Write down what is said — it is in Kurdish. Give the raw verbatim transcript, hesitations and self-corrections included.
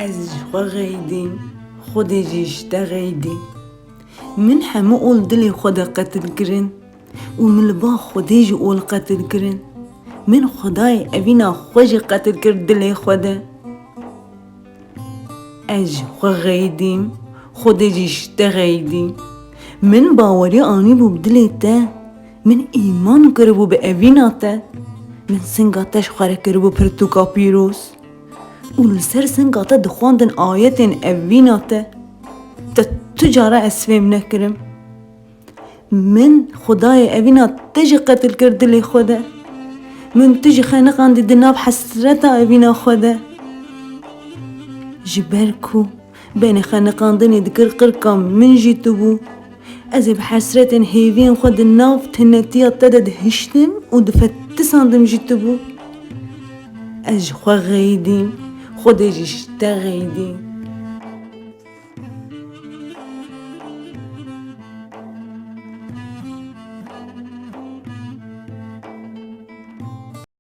Ez ji xwe xeydîm, Xwedê jî ji te xeydî. Min hemû ol dilê xwe de qetil kirin û min li ba Xwedê jî ol qetil kirin. Min Xwedayê evîna xwe jî qetil kir dilê xwe de. Ez ji xwe xeydîm, Xwedê jî ji te xeydî. Min bawerî anîbû bi dilê te. Min îman kiribû bi evîna te. Min singa te ji xwe re kiribû pirtûka pîroz. Û li ser singa te dixwandin ayetên evîna te. Te tu cara ez fêm nekirim. Min Xwedayê evîna te jî qetil kir dilê xwe de. Min tu jî xeniqandî di nav hesreta evîna xwe de. Ji ber ku benê xeniqandinê dikir qirka min jî tu bû. Ez ê bi hesretên hêviyên xwe di nav tenetiya te de dihiştim û difetisandim jî tu bû. Ez ji xwe xeydîm, Xwedê jî ji te xeydî.